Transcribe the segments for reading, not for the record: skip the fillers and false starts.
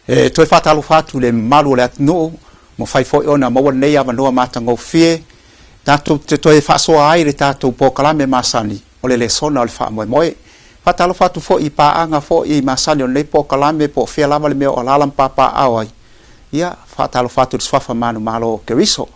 E toe faatalofa atu i le mamalu o le atunuu, mafai foi ona maua lenei avanoa matagofie tatou te toe faasoa ai le tatou polokalame masani o le lesona o le faamoemoe. Faatalofa atu foi i paaga foi masani o lenei polokalame po o fea lava le mea o alaala ma papaaao ai. Ia, faatalofa atu i le suafa manumalo o Keriso.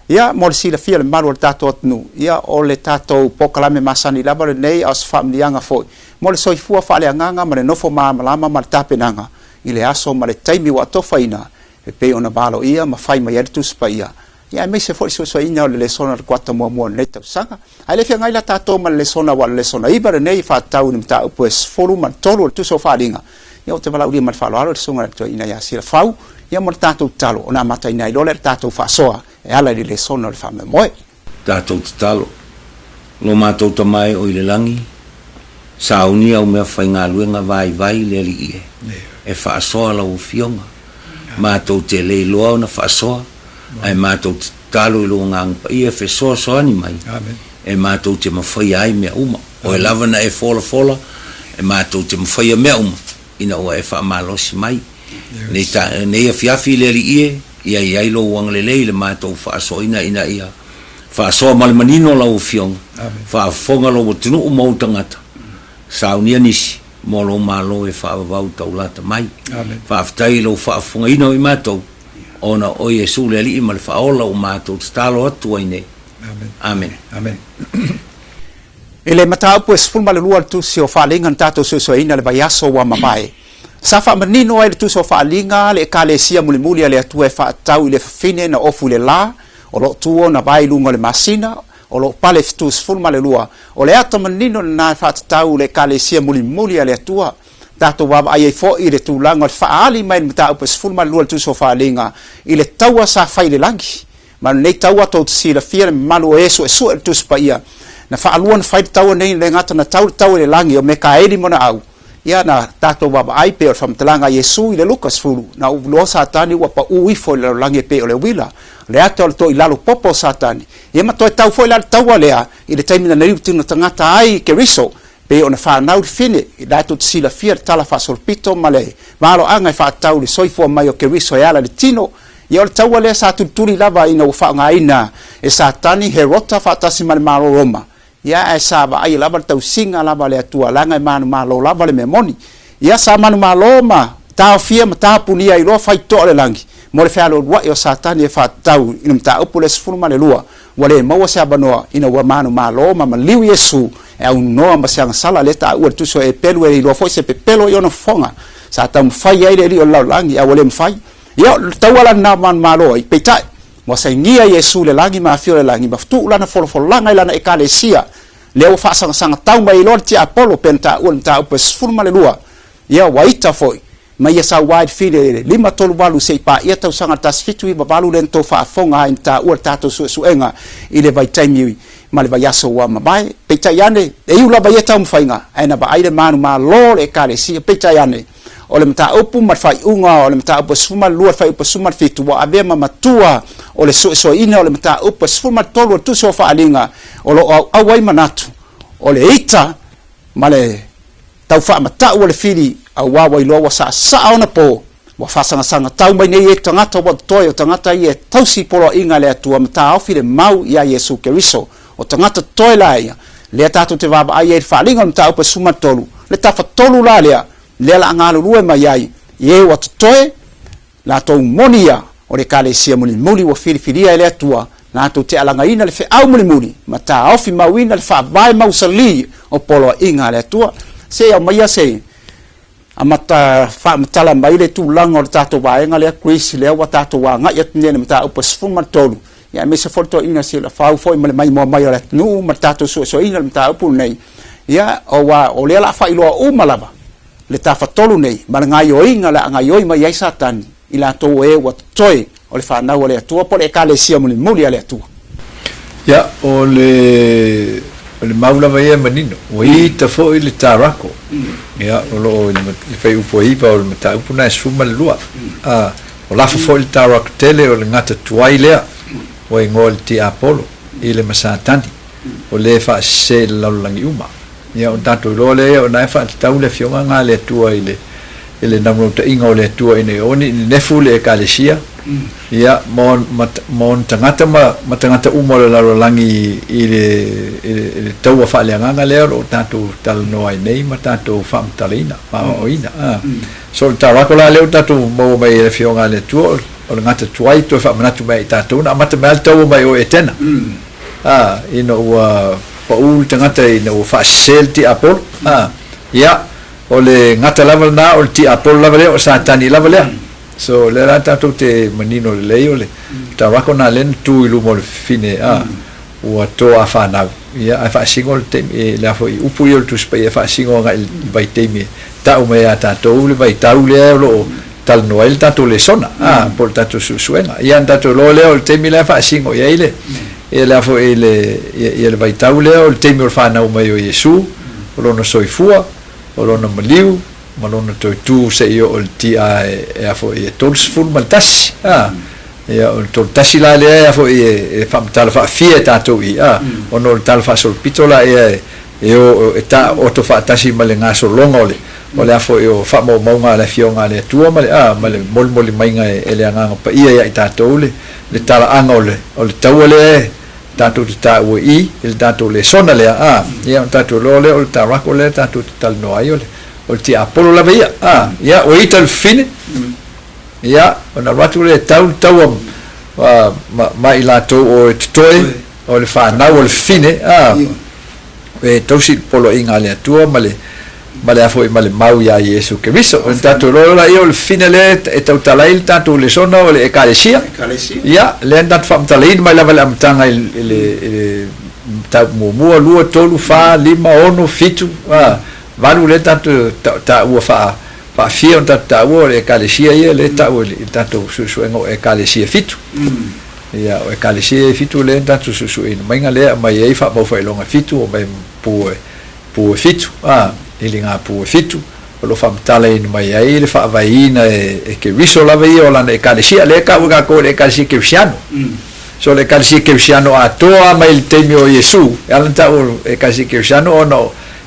Ia, mo le silafia e le mamalu o le tatou atunuu, ia, o le tatou polokalame masani lava lenei a o se faamanuiaga foi mo le soifua faaleagaga ma le nofo malamalama ma le tapenaga i le aso ma le taimi ua atofaina e pei ona valoia ma fai mai ai le Tusi Paia, ia aemaise foi le suesueina o le lesona o le kuata muamua o lenei tausaga. Ae le feagai la tatou ma le lesona aua o le lesona 9 lenei e faatatau i le mataupu e 13 o le Tusi o Faaaliga. Ia ou te valaaulia ma le faaaloalo i le Susuga i le Toeaina ia Silafau, ia mo le tatou tatalo ona amataina ai loa lea le tatou faasoa e ala i le lesona o le faamoemoe. Tatou tatalo. Lo matou Tama e o i le lagi, sauni au mea faigaluega vaivai le Alii e, e faasoa lau Afioga. Matou te le iloa ona faasoa, ae matou te tatalo i lou Agaga Paia e fesoasoani mai, e matou te mafaia ai mea uma. Oe lava na e folafola, e matou te mafaia mea uma, ina ua e faamalosi mai. Nei ta, nei afiafi le Alii e, ia i ai lou agalelei i le matou faasoaina ina ia faasoa ma le manino lau Afioga, faafofoga lou atunuu ma ou tagata, saunia nisi mo lou Malo e faavavau taulata mai. Faafetai i lou faafofogaina o i matou, ona o Iesu le Alii ma le Faaola ua matou tatalo atu ai nei. Amene. Amene. I le mataupu e 12 o le Tusi o Faaaliga na tatou suesueina i le vaiaso ua mavae, sa faamanino ai le Tusi o Faaaliga le Ekalesia mulimuli a le Atua e faatatau i le fafine na ofu i le la, o lo o tu ona vae i luga o le masina, o lo o pale 72, o le ata manino lena e faatatau i le Ekalesia mulimuli a le Atua. Tatou vaavaai ai foi i le tulaga o le faaali mai i le mataupu e 12 o le Tusi o Faaaliga i le taua sa fai i le lagi. Ma lenei taua tou te silafia le mamalu o e suesue o le Tusi Paia, na faalua ona fai le taua nei, le gata na tau le taua i le lagi o Mekaeli ma ona au, ia na tatou vaavaai pei o le faamatalaga a Iesu i le Luka 10, na ou iloa Satani ua pau ifo i le lalolagi e pei o le uila, le ata o le toilalo popo o Satani. Ia ma toe tau foi la le taua lea i le taimi na liu tino tagata ai i Keriso, pei ona fanau le fine, i latou te silafia le tala faasolopito ma le valoaga e faatatau i le soifua mai o Keriso e ala i le tino. Ia o le taua lea sa tulituli lava ina ua faaaogaina e Satani, Herota faatasi ma le Malo Roma. Ia ae sa vaaia lava le tausiga lava a le Atua leaga e manumalo lava le mea moni. Ia sa manumalo ma taofia ma tapunia ai loa faitotoa o le lagi mo le fealualuai o Satani e faatatau i le mataupu lea 12 ua le maua se avanoa ina ua manumalo ma maliu Iesu e aunoa ma se agasala lea taua i le Tusi o Epelu e le iloa foi se pepelo i ona fofoga sa taumafai ai le Alii o le lalolagi a ua le mafai. Ia, o le taua la lena manumalo ai, peitai, ua sainia Iesu i le lagi ma afio i le lagi ma tuu lana folafolaga i lana Ekalesia, lea ua faasangasanga tau mai loa le tiapolo pei ona taua i le mataupu e 12, ia, ua ita foi ma ia saua i le fili e 5 3 8 se i paia tausaga 1 7 9 8 lea na tou faafofoga ai na taua le tatou suesuega i le vaitaimi ma le vaiaso ua mavae. Peitai ane, e iu lava ia taumafaiga, ae na vaai le manumalo o le Ekalesia, peitai ane, O le mataupu ma le faaiuga o le mataupu e 12 le fuaiupu 17 ua avea ma matua o le suesueina o le mataupu e 13 o le Tusi o Faaaliga o lo o auau ai manatu o le ita ma le tau faamatau o le fili auā ua iloa ua saasaa ona po ua faasangasaga tau mai nei e tagata ua totoe o tagata ia e tausi poloaiga a le Atua ma taofi le mau iā Iesu Keriso o tagata totoe la ia lea tatou te vaavaai ai i le faaaliga o le mataupu e 13 le tafatolu la lea lea la a galulue mai ai i e ua totoe latou moni ia o le Ekalesia mulimuli ua filifilia e le Atua latou te alagaina le feau mulimuli ma taofi mauina le faavae mausali o poloaiga a le Atua. Se i aumaia se amata faamatala mai le tulaga o le tatou vaega lea Chris, lea ua tatou agai atu nei i le mataupu e 13, ia aemaise foi le toeaina Silafau foi ma le maimoa mai o le atunuu ma le tatou suesueina o le mataupu lenei, ia, aua o lea o le a faailoa uma lava le tafatolu nei ma le gaioiga o le a gaioi mai ai Satani i latou o e ua totoe o le fanau a le Atua po o le Ekalesia mulimuli a le Atua. Ia, o le, o le mau lava ia e manino, ua ita foi le tarako, ia, o lo o i le fuaiupu e 9 o le mataupu lena e 12. A, o lafo foi le tarako tele o le gata tuai lea, ua igoa i le tiapolo, i le ma Satani, o le faasese i le lalolagi uma. Ia, ona tatou iloa lea, o lena e faatatau le Afioga lena a le Atua i le. i le naunautaiga o le Atua ina ia aua ne i nenefu le Ekalesia, ia, ma, ma, ma ona tagata ma, ma tagata uma o le lalolagi i le, i le, i le taua faaleagaga lea o lo o tatou talanoa ai nei ma tatou faamatalaina, faaoaoina. A. So o le taurako la lea ua tatou maua mai e le Afioga a le Atua, o le gata tuai toe faamanatu mai ia i tatou, na amata mai lava le taua mai o Etena. A, ina ua pau le tagata ina ua faasese le tiapolo. A, ia, O le gata lava lena, o le tiapolo lava lea, o Satani lava lea. So, o lea la tatou te manino lelei, o le taurako lena lea na tu i luma o le fafine, a, ua to a fanau, ia, ae faasino le taimi, e, le a foi, upu ia o le Tusi Paia e faasino agai i le vaitaimi e tau mai ia tatou le vaitau lea o lo o talanoa ai le tatou lesona, a, po o le tatou suesuega. Ia, ona tatou iloa lea o le taimi la e faasino i ai le, ia le a foi, le, ia, ia le vaitau lea o le taimi o le fanau mai o Iesu, o lona soifua, o lona maliu ma lona toe tu seia oo i le ti'a e a foi e 31, a. Ia, o le 31 la lea e a foi e faamatala faafia e tatou i i, a, ona o le tala faasolopito la ea e o e taooto faatasi ma le gasologa o le o le a foi o faamaumauga a le Afioga a le Atua ma le a ma le molimoli maiga e le Agaga Paia ia i tatou le le talaaga o le o le taua lea e tatou te taua i i le tatou lesona lea, a, ia ona tatou iloa lea o le taurako lea tatou te talanoa ai o le, o le tiapolo lava ia, a, ia ua ita le fafine, ia, ona alu atu lea e tau le taua ma, ma, ma i latou o e totoe, o le fanau o le fafine, a, e tausi i le poloaiga a le Atua ma le, ma le a foi ma le mau iā Iesu Keriso. O le tatou iloa laia o le fafine lea e tautala ai le tatou lesona o le Ekalesia. Ia, lea na tatou faamatalaina mai lava i le amataga i le, i le mataupu muamua, lua, tolu, fa, lima, ono, fitu, a, valu lea tatou taua faa, faafia ona tatou taua o le Ekalesia ia lea e taua i le tatou suesuega o Ekalesia e fitu. Ia, o Ekalesia ia e fitu lea na tatou suesueina maiga lea e aumai ai faamaufailoga e fitu, aumai pu e Pu e fitu, ā, iliga pu e fitu, o lo o faamatalaina mai ai le faavaeina e Keriso lava ia o lana Ekalesia. Lea e taua e tatou o le Ekalesia Kerisiano. So o le Ekalesia Kerisiano atoa lava mai le taimi o Iesu, e ala ona taua o le Ekalesia Kerisiano ona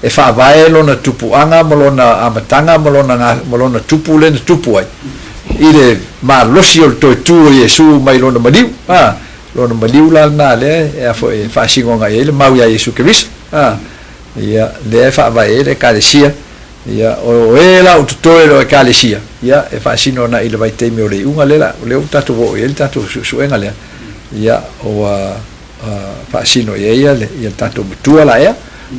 e faavae lona tupuaga ma lona amataga ma lona ma lona tupu lea na tupu ai i le malosi o le toe tu o Iesu mai lona maliu, ā, lona maliu la lena lea e a foi e faasino agai ai le mau iā Iesu Keriso. A, ia, lea e faavae ai le Ekalesia, ia, o e la o totoe o Ekalesia, ia, e faasino ana i le vaitaimi o le iuga lea la, lea ua tatou oo i ai le tatou suesuega lea, ia, ua faasino i ai ia le, ia le tatou matua la ea,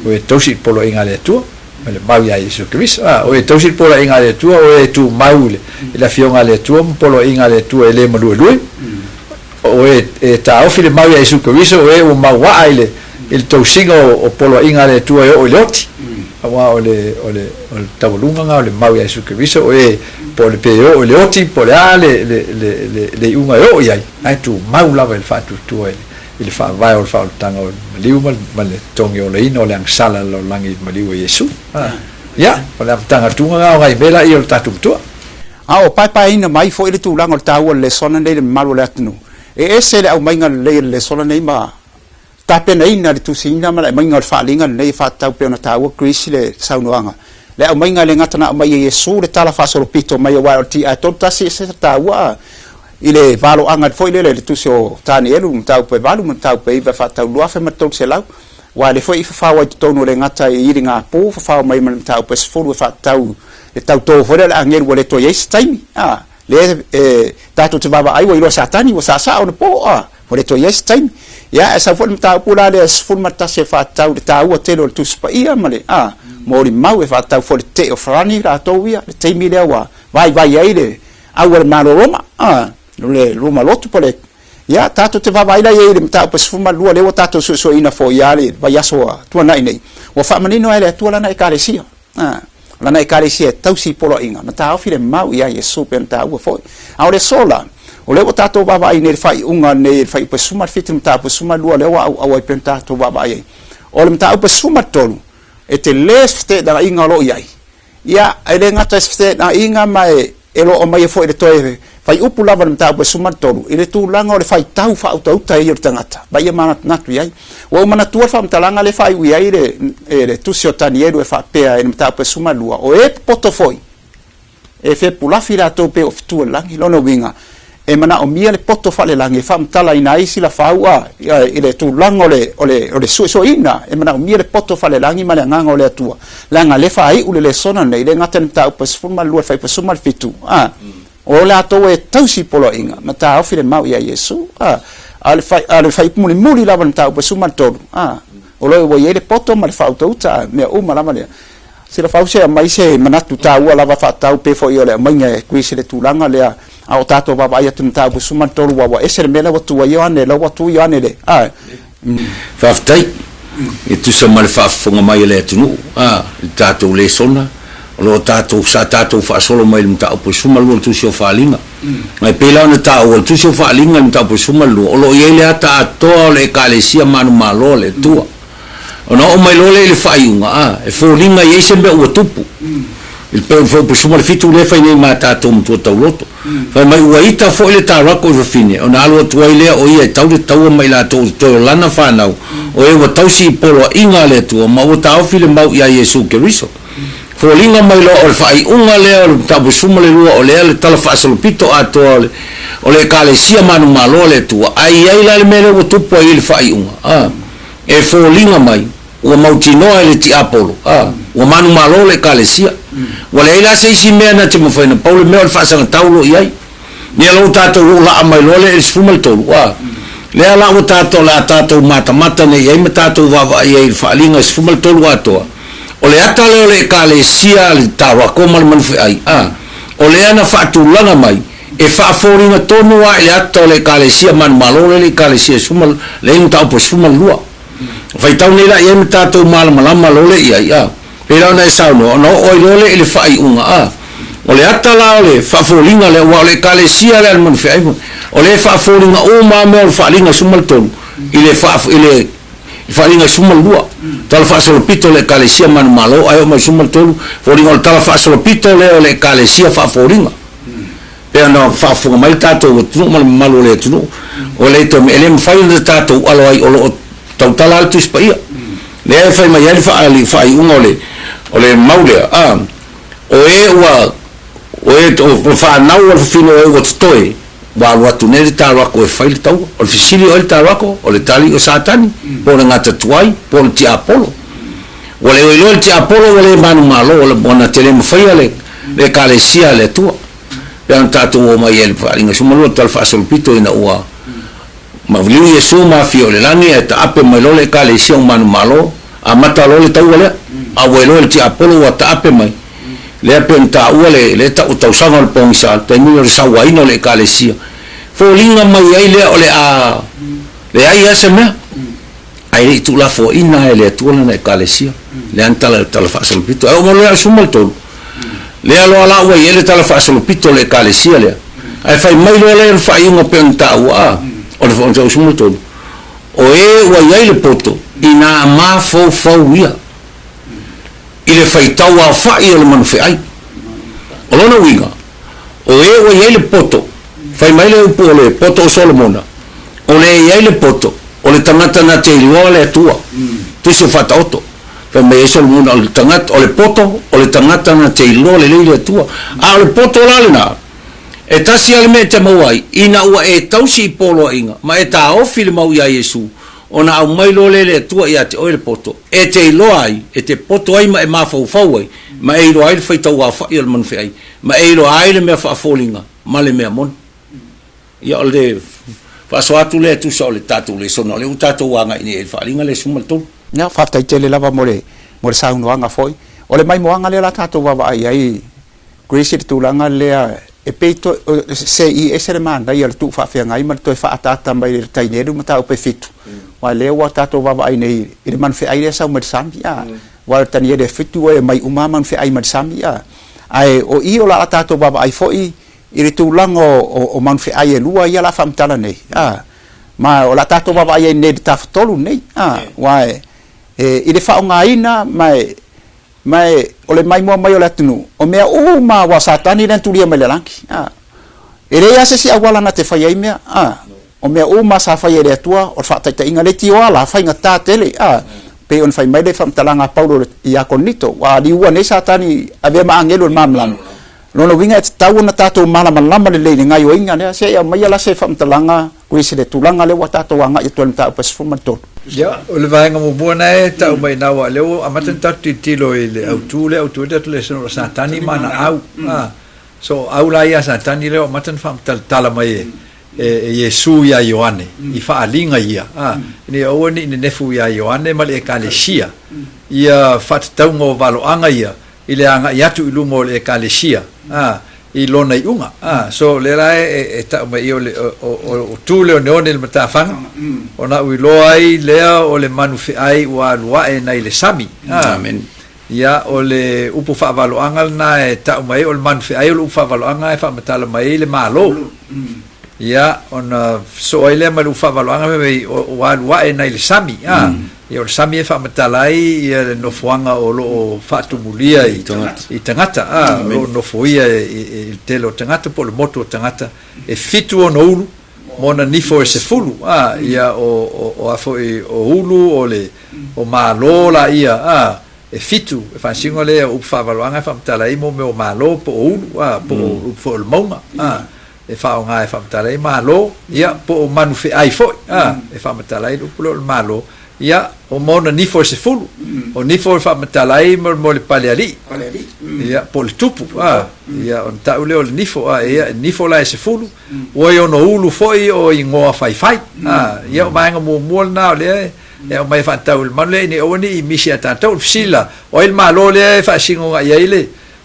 o e tausi i le poloaiga a le Atua, ma le mau iā Iesu Keriso. A, o e tausi i le poloaiga a le Atua, o e tumau i le, i le Afioga a le Atua ma poloaiga a le Atua e le maluelue, O e e taofi le mau iā Iesu Keriso, o e ua mauaa i le i le tausiga o poloaiga a le Atua e oo i le oti. Aua o le o le o le taualuga na o le mau iā Iesu Keriso, o e po o le pe oo i le oti, po o le a le le le le le iuga e oo i ai, ae tumau lava i le faatuatua i le i le faavae o le faaolataga o le maliu ma le ma le togiolaina o le agasala a le lalolagi i le maliu o Iesu. Ia, o le amataga atuga na o nai mea laia o le tatou matua. A o paepaeina mai foi le tulaga o le taua o le lesona nei i le mamalu o le atunuu, e ese le aumaiga lelei o le lesona nei ma tapenaina le tusiina ma le aumaiga o le faaaliga lenei e faatatau pei ona taua Chris i le saunoaga. Le aumaiga e le gata na aumai e Iesu le tala faasolopito mai aua o le ti'a e 31 ese le taua i le valoaga foi lele i le tusi o Tanielu mataupu e 8 ma mataupu e 9 e faatatau 2300 aua o lea foi i fafao ai i totonu e le gata i iligapū fafao mai ma le mataupu e 10 e faatatau le tautō foi lea o le agelu ua le toe i ai se taimi, a, lea e tatou te vaavaai ua iloa e Satani ua saasaa ona po, a, ua le toe i ai se taimi. Ia, ae sau foi le mataupu la lea e 11 e faatatau i le taua tele o le Tusi Paia ma le, a, molimau e faatatau foi i le tetee o Farani latou ia, le taimi lea ua vaivai ai le au a le Malo Roma, a, le Roma lotu po o le Ia, tatou te vaavaai la i ai i le mataupu e 12 lea ua tatou suesueina foi ia le vaiaso ua tuanai nei, ua faamanino ai e le Atua lana Ekalesia. A, o lana Ekalesia e tausi i poloaiga ma taofi le mau iā Iesu pei ona taua foi. A o le aso la, o lea ua tatou vaavaai nei i le faaiuga nei i le fuaiupu e 17 i le mataupu e 12 lea ua auau ai pei ona tatou vaavaai ai. O le mataupu e 13, e tele se feteenaiga o lo o i ai. Ia, e le gata i se feteenaiga ma e e lo o aumaia foi i le toe fuaiupu lava o le mataupu e 13 i le tulaga o le faitau faautauta ia o le tagata ma ia manatunatu i ai. Ua ou manatua le faamatalaga lea e faaiu i ai le, le tusi o Tanielu e faapea i le mataupu e 12, o e popoto foi. E fepulafi latou pei o fetu o le lagi. Lona uiga, e manaomia le poto faalelagi e faamatalaina ai silafau a i le tulaga o le o le o le suesueina. E manaomia le poto faalelagi ma le Agaga o le Atua, leaga lea e faaiu le lesona lenei, e le gata i le mataupu e 12 i le fuaiupu 17, a o latou e tausi i poloaiga ma taofi le mau ia Iesu, a a o le a o le fuaiupu mulimuli lava o le mataupu e 13, a o lo ua i ai le poto ma le faautauta, a mea uma lava lea. Silafau se aumai se manatu taua lava faatatau pei foi o le aumaiga e Chris i le tulaga lea, a o tatou vaavaai atu i le mataupu 13 ua ua ese le mea lea ua tu ai Ioane, la ua tu Ioane i le a. Faafetai e tusa ma le faafofoga mai a le atunuu a i le tatou lesona o lo o tatou sa tatou faasolo mai i le mataupu e 12 o le Tusi o Faaaliga. Ma e pei la ona taua o le Tusi o Faaaliga i le mataupu e 12 o lo o i ai le ata atoa o le Ekalesia manumalo a le Atua. Ona oo mai loa lea i le faaiuga, a, e foliga e i ai se mea ua tupu. I le pei o le fuaiupu 17 lea e fai nei ma a tatou matua tauloto. Fai mai, ua ita foi le tarako i fafine, ona alu atu ai lea o ia e tau le taua ma i latou o totoe o lana fanau, o e ua tausi i poloaiga a le Atua, ma ua taofi le mau iā Iesu Keriso. Foliga mai loa o le faaiuga lea o le mataupu 12 o lea le tala faasolopito atoa o le, o le Ekalesia manumalo a le Atua, ae i ai la le mea lea ua tupu ai i le faaiuga, a. E foliga mai, ua mautinoa e le tiapolo, a, ua manumalo le Ekalesia. Ua leai la se isi mea na te mafai ona pau le mea o le faasagatau lo i ai. Ia la ua tatou oo laa mai loa lea i le 13, a, lea la ua tatou, o le a tatou matamata nei i ai ma tatou vaavaai ai i le faaaliga 13 atoa, o le ata lea o le Ekalesia a le Tarako ma le Manufeai, a, o lea na faatulaga mai, E faafoliga tonu lava i le ata o le Ekalesia manumalo lea le Ekalesia e suma le mataupu e 12. Faitau nei la i ai ma tatou malamalama lole i ai, a. Pei la ona e saunoa, ona oo ai loa lea i le faaiuga, a. O le ata la o le faafoliga lea, aua o le Ekalesia lea a le Manufeai, o lea e faafoliga uma lava mea o le faaaliga 13 i le faa, i le faaaliga 12, tala faasolopito o le Ekalesia manumalo, ae oo mai i le 13, foliga o le tala faasolopito lea o le Ekalesia faafoliga. Pei ona faafofoga mai le tatou atunuu ma le mamalu o le atunuu, o le toe mea e le mafai ona tatou alo ai o lo o tautala lava le Tusi Paia. Lea e fai mai ai le faaiuga o le o le mau lea, a, o e ua o e o fanau a le fafine o e ua totoe, ua alu atu nei le talo e fai le taua. O le fesili o ai le talo? O le tali o Satani, po o le gata tuai, po o le tiapolo. Ua le iloa le tiapolo ua le manumalo, ona te le mafaia le Ekalesia a le Atua. Pei ona tatou omai ai i le faaaliga 12 tala faasolopito ina ua maliu Iesu ma afio i le lagi ae taape mai loa le Ekalesia o manumalo, amata loa le taua lea. A ua iloa e le tiapolo ua taape mai, lea pei ona taua le le tau tausaga o le pogisa, le taimi o le sauaina o le Ekalesia. Foliga mai ai lea o le a leai lava se mea. Ae le i tuulafoaina lava e le Atua lana Ekalesia, lea na tala tala faasolopito. Ae oo mai loa ia 13, lea loa la ua i ai le tala faasolopito o le Ekalesia lea. Ae fai mai loa lea o le faaiuga pei ona taua, a, o le 13, o e ua i ai le poto, ina mafaufau ia i le faitau aofai o le manufeai. O lona uiga, o e ua i ai le poto, fai mai le upu o le poto o Solomona, o le e i ai le poto, o le tagata na te iloa le Atua. Tusi o Faataoto, fai mai ai Solomona, o le tagata, o le poto, o le tagata na te iloa lelei le Atua. A o le poto la lena, e tasi lava le mea e te maua ai, ina ua e tausi i poloaiga, ma e taofi le mau iā Iesu, ona aumai loa lea e le Atua ia te oe le poto, e te iloa ai, e te poto ai ma e mafaufau ai, ma e iloa ai le faitauaofai o le manufeai, ma e iloa ai le mea faafoliga ma le mea moni. Ia, o le faasoa atu lea e tusa o le tatou lesona o lea ua tatou agai nei i le faaaliga lea e 13. Ia, faafetai tele lava mo le, mo le saunoaga foi. O le maimoaga lea o le a tatou vaavaai ai, Grace, i le tulaga lea e pei toe, se i ese le manaia o le tuufaafeagai ma le toe faaataata mai i le Tainelu mataupu e fitu, aua o lea ua tatou vaavaai nei i le manufeai lea e sau mai le sami, a, aua o le Taniele e fitu e aumai uma lava manufeai mai le sami, a. Ae o i o le a tatou vaavaai foi i le tulaga o manufeai e lua ia o le a faamatala nei, a, ma o le a tatou vaavaai ai nei i le Tafatolu nei, a, aua e, i le faaaogaina ma e, ma e, o le maimoa mai o le atunuu, o mea uma aua o Satani lea na tulia mai le lagi, a. E leai lava se isi auala na te fai ai mea, a. O mea uma sa faia e le Atua, o le faataitaiga leitioa la, faigata tele, a. Pei ona fai mai le faamatalaga a Paulo ia Korinito, ua liua nei Satani avea ma agelu o le malamalama. Lona uiga e tatau ona tatou malamalama lelei i le gaioiga lea. Se i aumaia la se faamatalaga Chris i le tulaga lea ua tatou agai atu ai i le mataupu e 13. Ia, o le vaega muamua lena e tau mai i ina aua o lea ua amata ona tatou tilotilo i le autu lea, autu ai le tatou lesona o Satani ma ana au. So o au la ia a Satani lea ua amata ona faamatalatala mai e e Iesu iā Ioane i faaaliga ia, ina ia aua ne i nenefu iā Ioane ma le Ekalesia ia faatatauga o valoaga ia i le agai atu i luma o le Ekalesia i lona iuga. So o lea la e tau mai i o le o tu le oneone i le matafaga, ona ou iloa ai lea o le manu feai ua alu ae nai le sami. Amen. Ia, o le upu faavaloaga lena e tau mai ai, o le manu feai o le upu faavaloaga e faamatala mai ai le Malo. Ia, ona sosoo ai lea ma le upu faavaloaga fai mai ua alu ae nai le sami, a. Ia, o le sami e faamatala ai ia le nofoaga o lo o faatumulia i tagata, a, o lo o nofoia e le tele o tagata po o le motu o tagata, e 7 ona ulu ma ona nifo e 10, a, ia, o a foi o ulu, o le O Malo laia, a, e 7, e faasino lea o upu faavaloaga e faamatala ai mo mea o Malo po o ulu, a, po o upu foi o le mauga, a, e faaaoga e faamatala ai Malo, ia, po o manu feai foi, a, e faamatala ai le upu lea o le Malo, ia, o ma ona nifo e 10, o nifo e faamatala ai mo le palealii, ia, po o le tupu, a, ia, ona tau lea o le nifo, a, ia, e nifo la e 10, ua i ona ulu foi o igoa faifai, a, ia, o vaega muamua lena o lea e e aumai e faatatau i le manu lea ina ia aua ne i misi ia tatou. O le fesili la, o ai le Malo lea e faasino agai ai le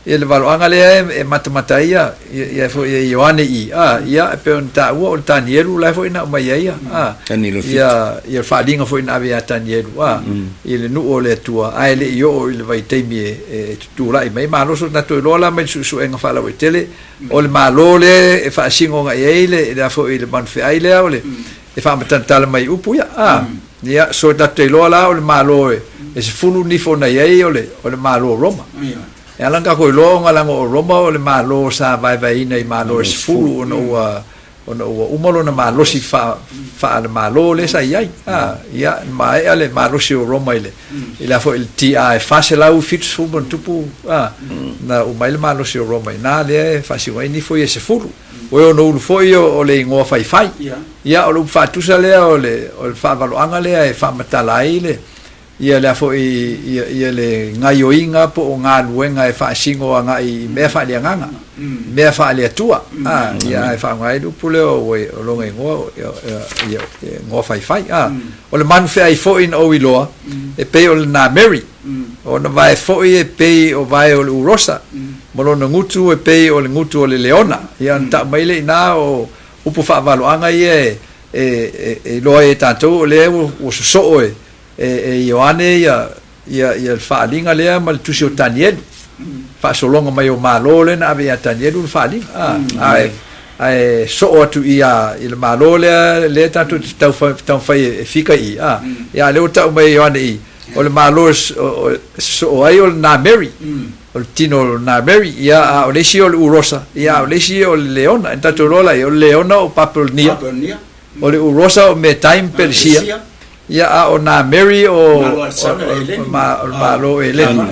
ia le valoaga lea e matamata ai ia ia foi e Ioane i a ia e pei ona taua o le Tanielu la foi na aumai ai ia a ia ia le faaaliga foi na ave ia Tanielu a i le nuu o le Atua ae le i oo i le vaitaimi e tutulai mai malo. So tatou iloa la mai le suesuega faalauaitele o le Malo lea e faasino agai ai le le a foi le manu feai lea o le e faamatalatala mai i upu ia, a. Ia, so tatou te iloa la o le Malo e 10 nifo na i ai o le, o le Malo o Roma. E ala ona tatou iloa ona leaga o Roma o le Malo sa vaevaeina i Malo e 10 ona ua, ona ua uma lona malosi faa, faale-Malo lea sa i ai, a. Ia, na maea le malosi o Roma i le, i le a foi i le TA e 470 ma ona tupu, a, na uma ai le malosi o Roma i ina lea e faasino ai nifo ia e 10. Ua e ono ulu foi o le igoa faifai. Ia, o le upu faatusa lea o le, o le faavaloaga lea e faamatala ai le, ia le a foi, ia, ia le gaioiga po o galuega e faasino agai i mea faaleagaga, mea faale-Atua. A, ia, ae faaaoga ai le upu lea o, o lona igoa, ia, ia, ia, igoa faifai. A, o le manu feai foi na ou iloa, e pei o le Nameri. Ona vae foi e pei o vae o le urosa, ma lona gutu e pei o le gutu o le leona. Ia ona tau mai lea i ina o upu faavaloaga ia e, e, e, e iloa ai e tatou o lea ua, ua sosoo e, e, e Ioane ia, ia, ia le faaaliga lea ma le tusi o Tanielu. Faasologa mai o Malo lea na ave ia Tanielu le faaaliga. A, ae, ae soo atu i a, i le Malo lea, lea tatou te taumafai e fika i i. A, ia a lea ua tau mai e Ioane i, O le Malo e sosoo ai o le Nameri, o le tino o le Nameri, ia, a o le isi o le Urosa, ia, a o le isi o le Leona. E tatou iloa la ia, o le Leona o Papelonia, o le Urosa o Metai ma Pelesia, ia, a o Nameri o le Malo o Eleni.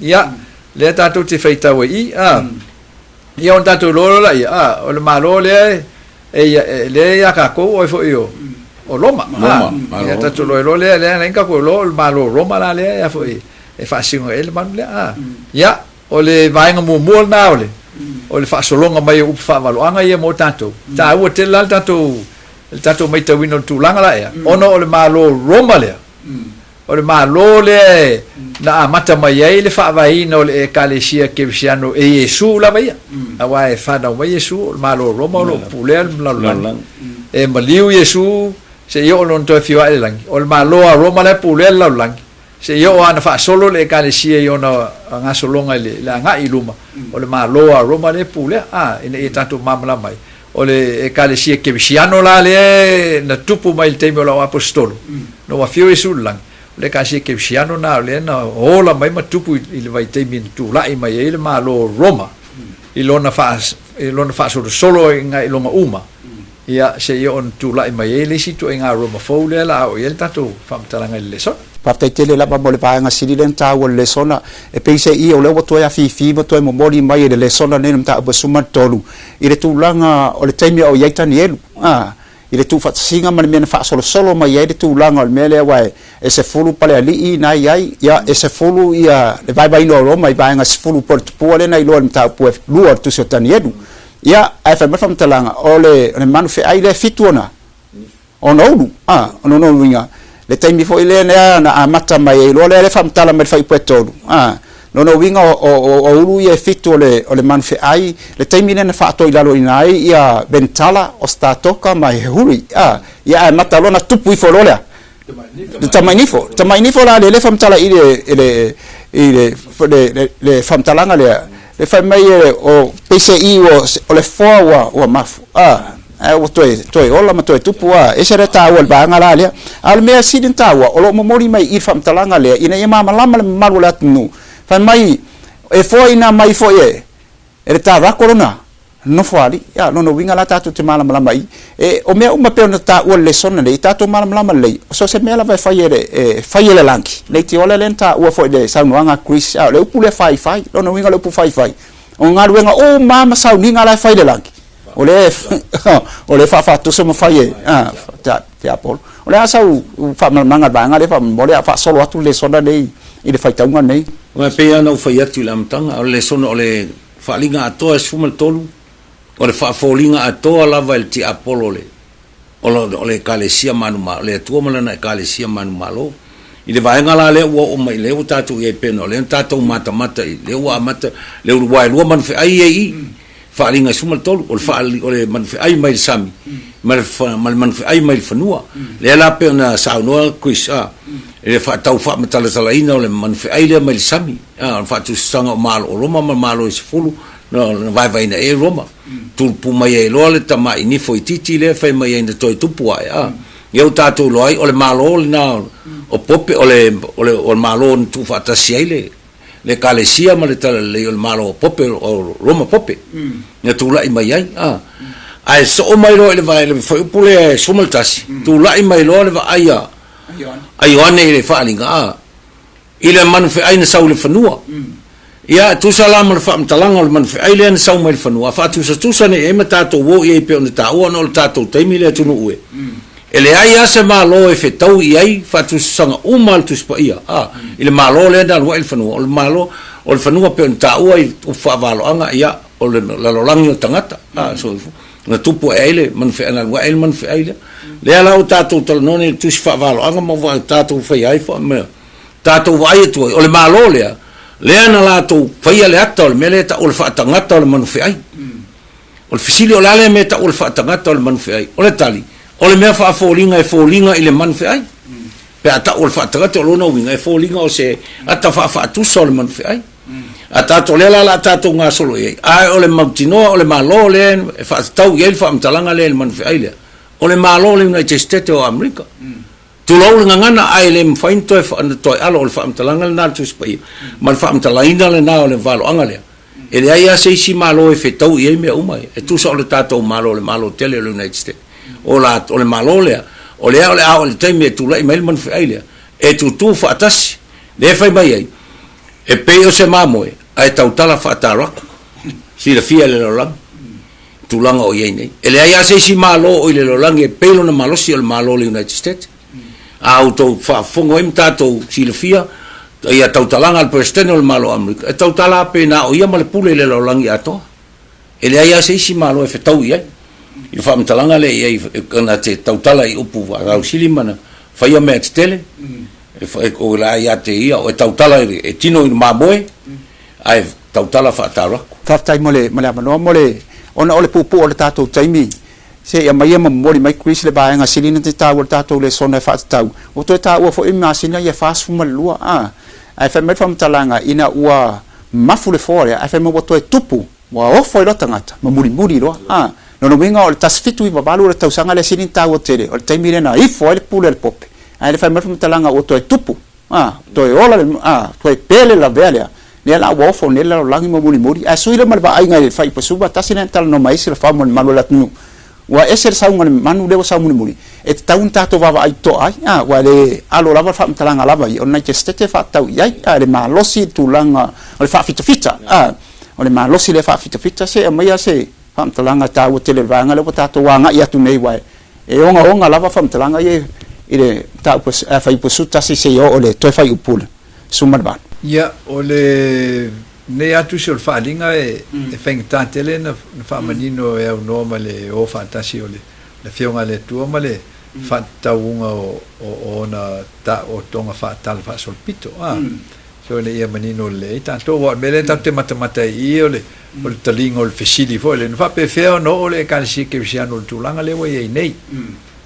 Ia, lea tatou te faitau ai i i, a. Ia ona tatou iloa loa lea, a, o le Malo lea e, e, lea ia tatou o ai foi o, o Roma. Roma, a, ia tatou iloa loa lea, lea na tatou iloa o le Malo o Roma la lea ia foi e faasino ai le manu lea. A, ia, o le vaega muamua lena o le, o le faasologa mai o upu faavaloaga ia mo tatou. Taua tele la le tatou, le tatou matauina o le tulaga la ea, ona o le Malo o Roma lea, O le Malo lea na amata mai ai le faavaeina o le Ekalesia Kerisiano e Iesu lava ia, aua e fanau mai Iesu, o le Malo o Roma o lo o pulea le lalolagi. E maliu Iesu seia oo lona toe afio ae i le lagi. O le Malo a Roma la e pulea le lalolagi, seia oo lava ina faasolo le Ekalesia i ona gasologa i le agai i luma, o le Malo a Roma lea e pulea, a, ina ia tatou malamalama ai. O le Ekalesia Kerisiano la lea na tupu mai i le taimi o lau Aposetolo, na ua afio Iesu i le lagi, o le Ekalesia Kerisiano na o lea na ola mai ma tupu i le vaitaimi na tulai mai ai le Malo o Roma i lona i lona faasolosolo i lona uma, ia seia oo na tulai mai ai le isi ituaiga Roma fou lea la a oo i ai le tatou faamatalaga i le lesona. Faafetai tele lava mo le vaega sili lea na taua i le lesona. E peiseai o lea ua toe afifi ma toe momoli mai e le lesona lenei le mataupu e 13 i le tulaga o le taimi a o i ai Tanielu, a, i le tuufaatasiga ma le mea na faasolosolo mai ai le tulaga o le mea lea aua e 10 palealii na i ai, ia, e 10 ia le vaevaeina o Roma i vaega e 10 po o le tupua lea na iloa i le mataupu e 2 o le Tusi o Tanielu. Ia, ae fai mai le faamatalaga, o le manu feai lea e fitu ona Ona ulu, a, o lona uiga, le taimi foi lea na amata mai ai loa lea le faamatala mai le fuaiupu e 3, a, lona uiga o, o, o ulu ia e fitu o le, o le manu feai, le taimi lea na faatoilaloina ai ia Ventala o Statoka ma Hehuri, a, ia ae amata loa na tupu ifo loa lea, le tamai nifo. Tamai nifo la lea faamatala i le, i le, i le, le, le, le faamatalaga lea, le fai mai e, o, peiseai ua, o le foa ua, ua mafu, a, Ae ua toe, toe ola ma toe tupu a ese le taua o le vaega la lea. A o le mea sili ona taua, o lo o momoli mai i i le faamatalaga lea ina ia malamalama le mamalu o le atunuu. Fai mai, e foaiina mai foi e, e le Tarako lona nofoalii. Ia, lona uiga la tatou te malamalama i, e, o mea uma pei ona taua i le lesona nei, tatou malamalama lelei, so o se mea lava e fai e le, e fai e le lagi, leitioa lea na taua foi i le saunoaga a Chris, a o le upu lea faifai, lona uiga o le upu faifai, o galuega uma lava ma sauniga la e fai i le lagi, O lea o lea e faafaatoso ma fai e Tiapolo. O le a sau faamalamalamaga i le vaega lea faamolemole a faasolo atu le lesona nei i le faitauga nei. Aua e pei lava ona ou fai atu i le amataga, o le lesona o le faaaliga atoa e 13, o le faafoliga atoa lava e le Tiapolo o le o le Ekalesia manuma, o le Atua ma Lana Ekalesia manumalo. I le vaega la lea ua oo mai, lea ua tatou i ai pei ona o lea na tatou matamata i, lea ua amata le uluwae lua manufeai ia i i, faaaliga e 13, o le faa, o le manufeai mai le sami ma le, ma le manufeai mai le fanua. Lea la pei ona saunoa Chris, a, i le faatau faamatalatalaina o le manufeai lea mai le sami, a, o le faatusatusaga o Malo o Roma ma Malo e 10, na vaevaeina i ai Roma. Tupu mai ai loa le tamai nifo itiiti lea e fai mai ai na toe tupu ae, a. Ia ua tatou iloa ai, o le Malo lena o Pope, o le, o le, o le Malo na tuufaatasi ai le, le Ekalesia ma le Talalelei o le Malo o Pope, o Roma Pope, na tulai mai ai, a. Ae soo mai loa i le vae, le fuaiupu lea e 11, tulai mai loa le vaai a, a Ioane i le faaaliga, a. I le manufeai na sau i le fanua. Ia, e tusa la ma le faamatalaga o le manufeai lea na sau mai le fanua, a faatusatusa nei i ai ma tatou o i ai pei ona taua ona o le tatou taimi le atunuu e. E leai lava se Malo e fetau i ai faatusatusaga uma a le Tusi Paia, a, i le Malo lea na alu ai le fanua. O le Malo, o le fanua pei ona taua i upu faavaloaga, ia, o le lalolagi o tagata, a, soifua. Na tupu ae ai le manufeai, na alu ae ai le manufeai lea. Lea la ua tatou talanoa nei i le Tusi Faavaloaga ma ua tatou faia ai foi mea. Tatou vaai atu ai, o le Malo lea, lea na latou faia le ata o le mea lea e tau o le faatagata o le manufeai. O le fesili, o le a lea mea e tau o le faatagata o le manufeai? O le tali, o le mea faafoliga e foliga i le manufeai. Pe a tau o le faatagata, o lona uiga, e foliga o se ata faafaatusa o le manufeai. A tatou, lea la o le a tatou gasolo i ai, ae o le mautinoa o le Malo lea e faatatau i ai le faamatalaga lea i le manufeai lea, o le Malo o le United States o Amerika. Tulou le gagana, ae le mafai ona toe, ona toe alo, o le faamatalaga lena a le Tusi Paia, ma le faamatalaina lena o le valoaga lea. E leai lava se isi Malo e fetau i ai mea uma ia, e tusa o le tatou Malo, o le Malo tele o le United States. O la, o le Malo lea, o lea o le a oo i le taimi e tulai mai ai le manufeai lea, e tutū faatasi, lea e fai mai ai, E pei o se mamoe, ae tautala faatarako. Silafia e le lalolagi tulaga o i ai nei. E leai lava se isi Malo o i le lalolagi e pei lona malosi o le Malo o le United States. A outou faafofoga ai ma tatou silafia ia tautalaga a le Peresetene o le Malo o Amerika, e tautala lava pe na o ia ma le pule i le lalolagi atoa. E leai lava se isi Malo e fetau i ai i le faamatalaga lea i ai, na te tautala i upu faalausili ma na faia mea tetele, e o la ia te ia, o e tautala e tino i le mamoe, ae tautala faatalo atu. Faafetai mo le mo le avanoa mo le ona o le puupuu o le tatou taimi se i aumaia ma momoli mai Chris le vaega sili na te taua le tatou lesona e faatatau ua toe taua foi masina ia 42 a ae fai mai le faamatalaga ina ua mafu le foa lea ae fai mai ua toe tupu ua ofo ai loa tagata ma mulimuli loa a lona uiga o le 1798 o le tausaga lea sili na taua tele o le taimi lea na ifo ai le pule a le pope ae le fai mai le faamatalaga ua toe tupu a toe ola le a toe pele lavea lea lea la ua ofo nei le lalolagi ma mulimuli ae sui lea ma le vaaiga i le faiupa suva tasi lea na talanoa mai ai Silafau ma le mamalu o le atunuu. Ua ese le sauga o le manu lea ua sau mulimuli, e tatau ona tatou vaavaai totoa ai, a, ua le alo lava le faamatalaga lava ia, o le United States e faatatau i ai, a, le malosi i le tulaga o le faafitafita, a, o le malosi lea faafitafita, se aumaia se faamatalaga taua tele o le vaega lea ua tatou agai atu nei, aua e ogaoga lava faamatalaga ia i le mataupu fuaiupu 11 seia oo i le toe fuaiupu 18. Ia, o le Lenei lava tusi o le faaaliga e faigata tele na faamanino e aunoa ma le o faatasi o le Afioga a le Atua ma le faatatauga o ona taotoga faatala faasolopito. So ina ia manino lelei ai tatou. Aua o le mea lea tatou te matamata ai i i o le taliga o le fesili foi lea, na faapefea ona oo le Ekalesia Kerisiano i le tulaga lea ua i ai nei?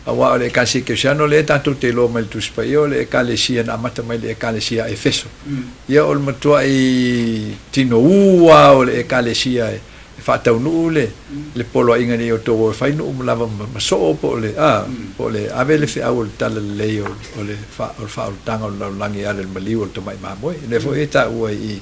Aua o le Ekalesia Kerisiano lea tatou te iloa mai le Tusi Paia, o le Ekalesia na amata mai le Ekalesia a Efeso. Ia o le matuai tinou lava o le Ekalesia e faataunuu le le poloaiga ina ia outou o e fai nuu lava ma soo po o le a po o le ave le feau o le talalelei o o le o le faaolataga o le lalolagi e ala i le maliu o le tamai mamoe. O lea foi e taua i i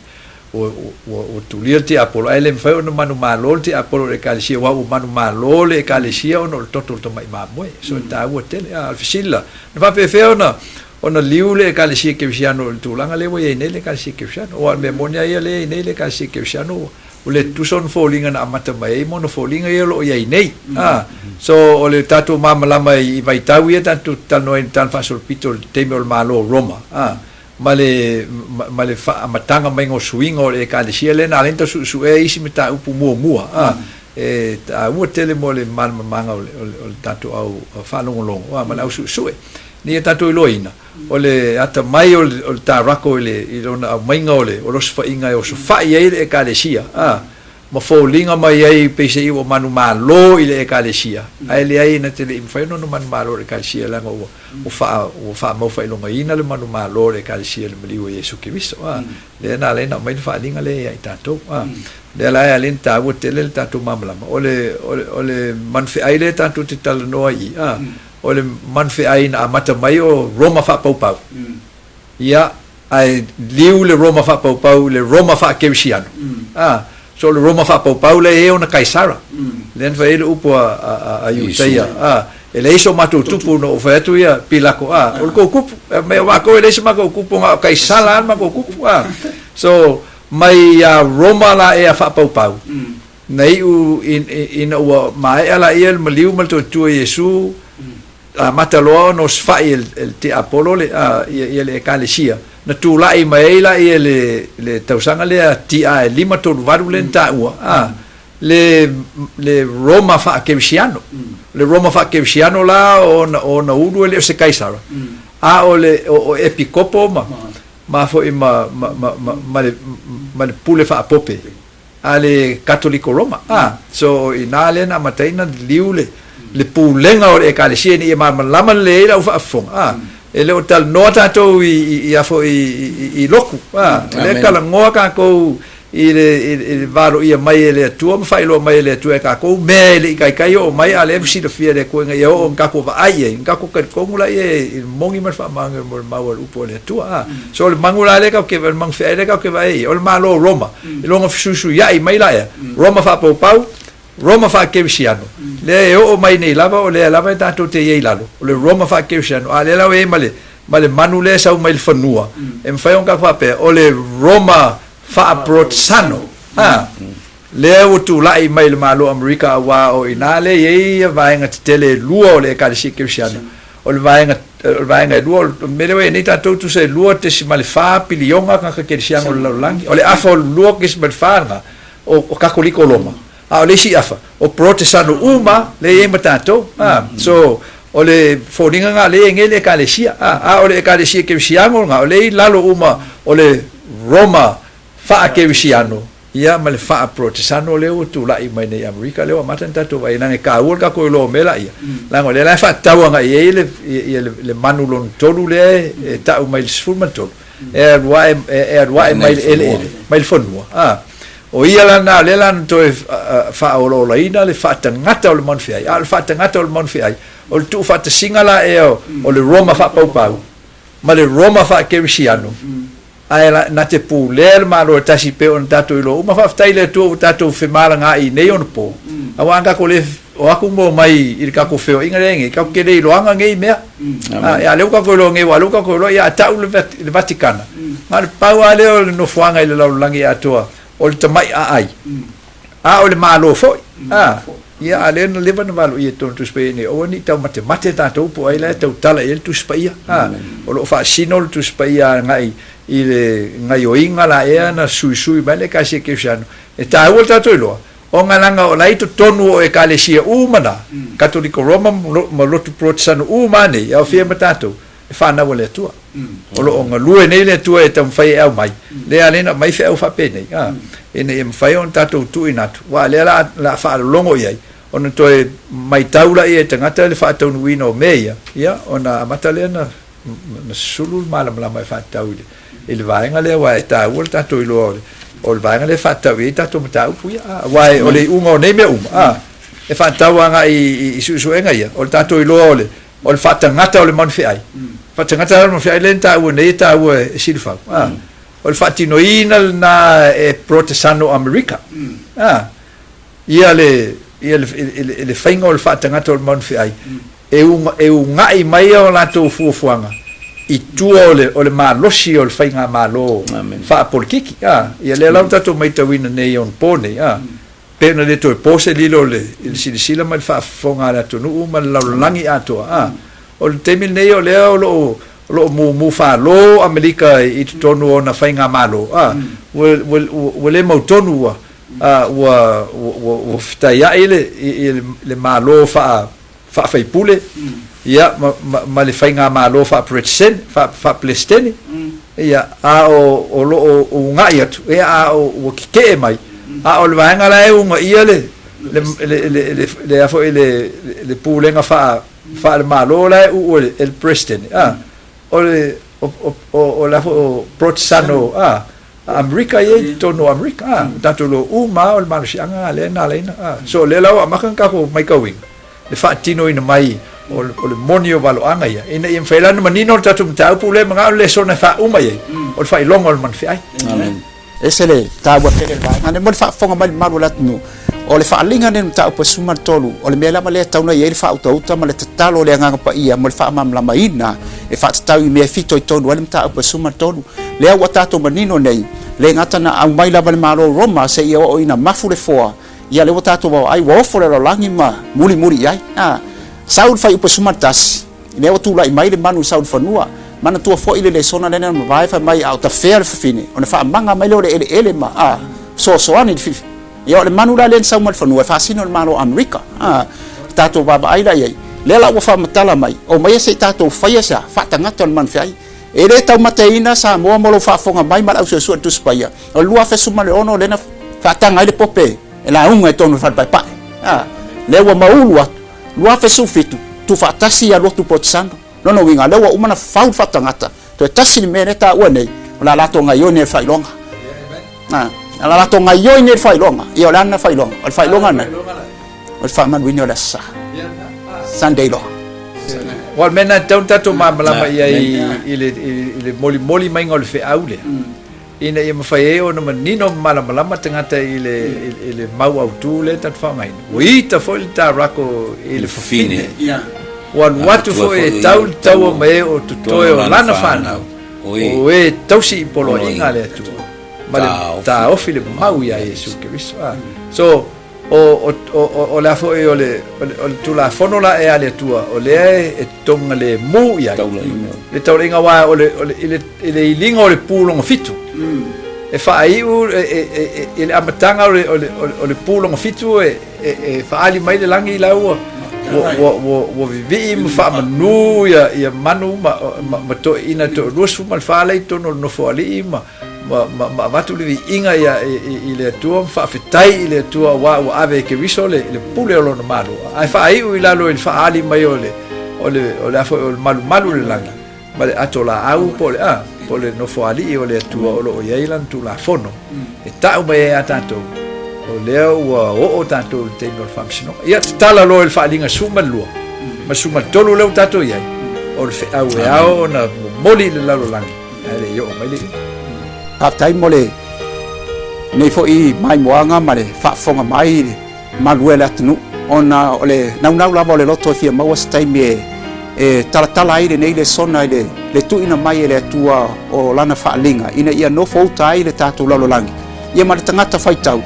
ua, ua, ua tulia le tiapolo, ae le mafai ona manumalo le tiapolo i le Ekalesia, aua ua manumalo le Ekalesia ona o le toto o le tamai mamoe. So e taua tele. A o le fesili la, na faapefea ona, ona liu le Ekalesia Kerisiano i le tulaga lea ua i ai nei le Ekalesia Kerisiano? Aua o le mea moni lava ia lea e i ai nei le Ekalesia Kerisiano, ua, ua le tutusa ona foliga na amata mai ai ma ona foliga ia o lo o i ai nei. A, so o le tatou malamalama i vaitau ia tatou te talanoa ai i le Tala Faasolopito i le taimi o le Malo o Roma, a, ma le, ma le faaamataga maiga o suiga o le Ekalesia lea na ala ai ona tau suesuea isi mataupu muamua, a, e taua tele mo le malamalamaga o le, o le, o le tatou au faalogologo, a, ma le au suesue. Ina ia tatou iloaina, o le atamai o le, o le Tarako i le, i lona aumaiga o le, o le osofaiga e osofai ai le Ekalesia, a, ma foliga mai ai peiseai ua manumalo i le Ekalesia, ae leai na te le i mafai ona ona manumalo i le Ekalesia leaga ua, ua faa, ua faamaufaailogaina le manumalo o le Ekalesia i le maliu o Iesu Keriso. A, lea na ala ai ona aumai le faaaliga lea ia i tatou. A, lea la e ala ai ona taua tele le tatou malamalama, o le, o le, o le manufeai lea tatou te talanoa ai i i, a, o le manufeai na amata mai o Roma faapaupau. Ia, ae liu le Roma faapaupau i le Roma faakerisiano. A, so o le Roma faapaupau lea e i ai ona Kaisara. Lea na fai ai le upu a, a, a, a Iutaia, a, e leai so matou tupu, na ou fai atu ia Pilako, a, o le kou kupu. Fai mai, o matou e leai se matou kupu, na o Kaisara lava le matou kupu. A, so, mai ia Roma la ea faapaupau, na iu ina ua maea laia le maliu ma le toetua Iesu, Amata loa ona osofai e le tiapolo le, ia le Ekalesia, na tulai mai ai laia le, le tausaga lea TA e 538 lea na taua, a, le, le Roma faakerisiano. Le Roma faakerisiano la o ona, o ona ulu e le o se Kaisara, a o le, o, o Epikopo ma, ma foi ma, ma, ma, ma, ma le, ma le pule faapope. a le Katoliko Roma. A, so o i ina lea na amata ai ona liliu le, le pulega o le Ekalesia ina ia malamalama lelei ai le au faafofoga. A, e le o talanoa tatou i, i, i a foi i, i, i loku. A, o lea e talanoa tatou i le, i, i le valoia mai e le Atua ma faailoa mai e le Atua e tatou mea e le i taitai oo mai, a o lea ua silafia e le Atua ina ia oo ina tatou vaai i ai, ona tatou talitonu laia i le moni ma le faamaoni mo le mau a le upu a le Atua. A, so o le manu la lea tatou te, o le manu feai lea tatou te vaai ai, o le Malo o Roma. I lona fesuisuiaʻi mai la ea, Roma faapaupau, Roma faakerisiano, lea e oo mai nei lava, o lea lava e tatou te i ai i lalo, o le Roma faakerisiano, a o lea la ua i ai ma le, ma le manu lea e sau mai le fanua, e mafai ona tatou faapea, o le Roma faaprotesano, a, lea ua tulai mai i le Malo o Amerika, aua o i ina lea e i ai ia vaega tetele e lua o le Ekalesia Kerisiano, O le vaega, o le vaega e lua, o le mea lea ua i ai nei tatou, tusa e 2.4 piliona tagata kerisiano o le lalolagi. O le afa o le 2.4 lena, o, o Katoliko Roma. A o le isi afa, o Porotesano uma lea e i ai ma tatou. A, so, o le foliga lena lea e i ai nei le Ekalesia. A, a o le Ekalesia Kerisiano lena, o lea e i lalo uma o le Roma faa-kerisiano. Ia, ma le faa-Protesano lea ua tulai mai nei i Amerika, lea ua amata ona tatou vaai, leaga e taua le tatou iloa o mea la ia, leaga o lea la e faatatau agai i ai le, ia le, le manu lona tolu lea e, e tau mai le 13, e alu ae, e alu ae mai le eleele, mai le fanua. A, o ia la lena, o lea la na toe faaolaolaina le faatagata o le manu feai, a o le faatagata o le manu feai, o le tuufaatasiga la ea o le Roma faapaupau ma le Roma faakerisiano, Ae na te pulea le Malo e tasi pei ona tatou iloa uma. Faafetai i le Atua ua tatou femalagaai i nei onapo, aua a tatou le o aku ma omai i le tatou feoaiga lea nei, tatou te le iloaga nei mea. A, a o lea ua tatou iloa nei, aua o lea ua tatou iloa, ia a tau le, le Vatikana, na o le pau lava lea o le nofoaga i le lalolagi atoa o le tamai aai, a o le Malo foi. A, ia, a o lea na leva ona valoia i totonu o le Tusi Paia ina ia aua ne i taumatemate tatou po o ai la e tautala i ai le Tusi Paia. A, o lo o faasino le Tusi Paia agai i le gaioiga la ea na suisui mai le Ekalesia Kerisiano. E taua le tatou iloa, ona leaga o la e i totonu o Ekalesia uma na, Katoliko Roma ma lotu Porotesano uma a nei, e aofia ai ma tatou, e fanau a le Atua. O lo o galue nei le Atua e taumafai e aumai, lea ala ai ona aumai feau faapenei, a, ina ia mafai ona tatou tuuina atu, aua o lea o le a faalologo i ai, ona toe matau laia e tagata le faataunuuina o mea ia, ia, ona amata lea ona na susulu le malamalama e faatatau i le, i le vaega lea, aua e taua le tatou iloa o le, o le vaega lea e faatatau i ai tatou mataupu ia. A, aua o le iuga o nei mea uma, a, e faatatau agai i, i, i suesuega ia, o le tatou iloa o le, o le faatagata o le manufeai. Faatagata o le manufeai lea na taua nei e taua e Silafau. A, o le faatinoina lena e Porotesano Amerika. A, ia le, ia le, le, le faiga o le faatagata o le manufeai, e uga'i mai a latou fuafuaga i tua o le, o le malosi o le faigamalo faapolikiki. A, ia lea la ua tatou maitauina nei i onapo nei, a, pei ona le toe po se lilo i le, i le silasila ma le faafofoga a le atunuu ma le lalolagi atoa. A, o le taimi lenei o lea o lo o, o lo o mumu falo Amerika i totonu o ona faigamalo, a, ua, ua, ua le mautonu ua, a, ua, ua, ua fetaia'i le, i le, le Malo faa, faafaipule, ia, ma, ma, ma le faigamalo faaperesitene, faa, faaperesitene, ia, a o, o lo o uga'i atu, ia, a o ua keke'e mai, a o le vaega la e ugaia le, le, le, le, le, le, a foi, le, le pulega faa, faale-Malo la e uu e le, e le Peresetene, a, o le, o, o, o, o le a foi, o Porotesano, a, A Amerika ia i totonu o Amerika, a, o tatou iloa uma lava o le malosiaga lena lea na ala ai ona, a. So o lea la ua amata ona tatou maitauina le faatinoina mai o le, o le moni o valoaga ia, ina ia mafai la ona manino le tatou mataupu lea e manao le lesona e faauma i ai, o le faailoga o le manufeai. Amen. Ese le taua tele o le vaega lenei mo le faafofoga mai le mamalu o le atunuu. O le faaaliga lenei o le mataupu e 13, o le mea lava lea e tatau ona i ai le faautauta ma le tatalo o le Agaga Paia mo le faamalamalamaina e faatatau i mea e fitoitonu ai le mataupu e 13. Lea ua tatou manino nei, le gata na aumai lava le Malo o Roma seia oo ina mafu le foa, ia lea ua tatou vaavaai ua ofo le lalolagi ma mulimuli i ai. A sau le fuaiupu e 11, lea ua tulai mai le manu i sau i le fanua, manatua foi le lesona lea na mavae fai mai a o tafea le fafine, ona faamaga mai lea o le eleele ma a fesoasoani i le Ia o le manu la lea na sau mai le fanua e faasino i le Malo o Amerika. A, tatou vaavaai la i ai. Lea la ua faamatala mai, omaia se i tatou faia se a, faatagata o le manu feai. E le taumateina Samoa mo lou faafofoga mai ma le au suesue o le Tusi Paia. O le 2016 lea na faataga ai le pope e lauga i totonu o le fale paepae. A, lea ua maulu atu. 2017, tuufaatasi ia lotu Porotesano. Lona uiga, lea ua uma ona fau le faatagata. Toe tasi le mea lea e taua nei, o le a latou gaioi nei le faailoga. A, o le a latou gaioi nei le faailoga. Ia, o le a lena faailoga? O le faailoga lena, o le faamanuina o le Aso Sa. Sunday law. Aua o le mea lena e tatau ona tatou malamalama i ai i le, i le molimoli maiga o le feau lea, ina ia mafai ai ona manino ma malamalama tagata i le, i le mau autu lea tatou faaaogaina. Ua ita foi le tarako i le fafine. Ua alu atu foi e tau le taua ma e o totoe o lana fanau, o e tausi i poloaiga a le Atua, ma le taofi le mau iā Iesu Keriso. So, O, o, o, o le a foi o le, o le, o le Tulafono la ea a le Atua, o lea e togalemu i ai. Le taulaiga aua o le, o le, i le, i le iliga o le pulogofitu. E faaiu e, e, e, i le amataga o le, o le, o le pulogofitu e, e, e faaali mai le lagi la ua, ua, ua, ua, ua vivii ma faamanu ia, ia manu ma, ma, ma toeaiina 24 la i totonu o le nofoalii ma, ma, ma, ma avatu le viiga ia, i, i, i le Atua ma faafetai i le Atua aua ua ave e Keriso le, le pule o lona Malo. Ae faaiu i lalo i le faaali mai o le, o le, o le a foi o le malumalu o le lagi ma le ato laau po o le a, po o le nofoalii o le Atua o lo o i ai lana Tulafono e tau mai ai ia tatou, o lea ua oo tatou i le taimi o le faamasinoga. Ia tatala loa i le faaaliga 12 ma 13 lea ua tatou i ai, o le feau e ao ona momoli i le lalolagi. Ae le i oo mai le iuga. Faafetai mo le nei foi maimoaga ma le faafofoga mai i le malu e le atunuu. ona o le naunau lava o le loto e fia maua se taimi e e talatala ai lenei lesona i le le tuuina mai e le Atua o Lana faaaliga ina ia nofo uta ai le tatou lalolagi ia ma le tagata faitau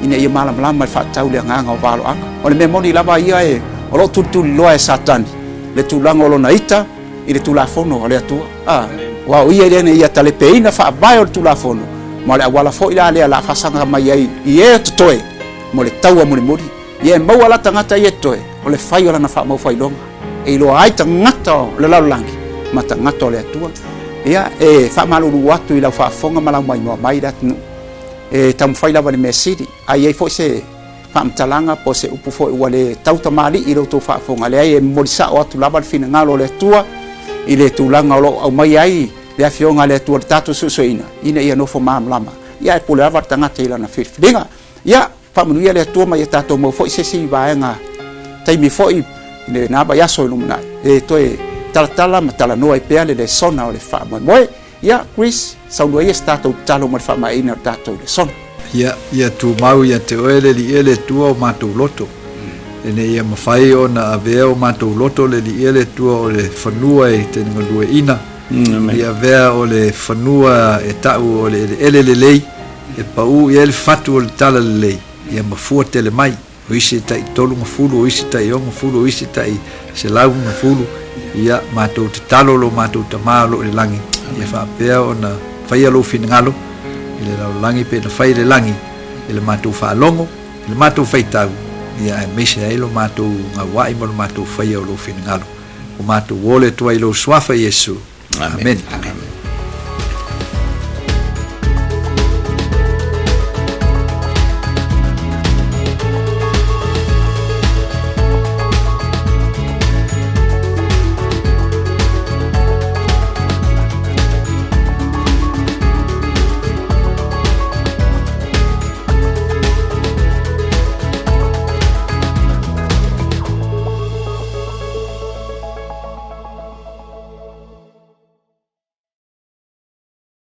ina ia malamalama e faatatau le agaga o valoaga. O le mea moni lava ia e o lo o tulituliloa e Satani le tulaga o lona ita i le Tulafono a le Atua. A, aua o ia lea na ia talepeina faavae o le Tulafono, ma o le auala foi la lea o le a faasaga mai ai i e o totoe mo le taua mulimuli. Ia e maua la tagata ia e totoe, o le fai o lana faamaufailoga, e iloa ai tagata o le lalolagi ma tagata o le Atua. Ia, e faamalulu atu i lau faafofoga ma lau maimoa mai le atunuu, e taumafai lava i le mea sili, a i ai foi se faamatalaga po o se upu foi ua le tau tamalii i lo outou faafofoga, leai, e momoli sao atu lava le finagalo o le Atua i le tulaga o lo o aumai ai le Afioga a le Atua i le tatou suesueina, ina ia nofo malamalama, ia ae pule lava le tagata i lana filifiliga. Ia, faamanuia le Atua ma ia tatou maua foi se isi vaega taimi foi i lena vaiaso i lumanai e toe talatala ma talanoa ai pea le lesona o le faamoemoe. Ia, Chris, saunoa ia se tatou tatalo mo le faamaeaina o le tatou lesona. Ia, ia tumau ia te oe le Alii e le Atua o matou loto, ina ia mafai ona avea o matou loto le Alii e le Atua o le fanua e te galueaiina, ia avea o le fanua e ta'u o le eleele lelei, e paū i ai le fatu o le talalelei, ia mafua tele mai. O isi e tai 30, o isi e tai 60, o isi e tai 160, ia matou tatalo lo matou Tama o lo o i le lagi, ia faapea ona faia lou finagalo i le lalolagi pei ona fai i le lagi, i le matou faalogo, i le matou faitau, ia aemaise ai lo matou gaua'i ma lo matou faia o lou finagalo. Ua matou ole atu ai i lou Suafa Iesu. Amene. Amene.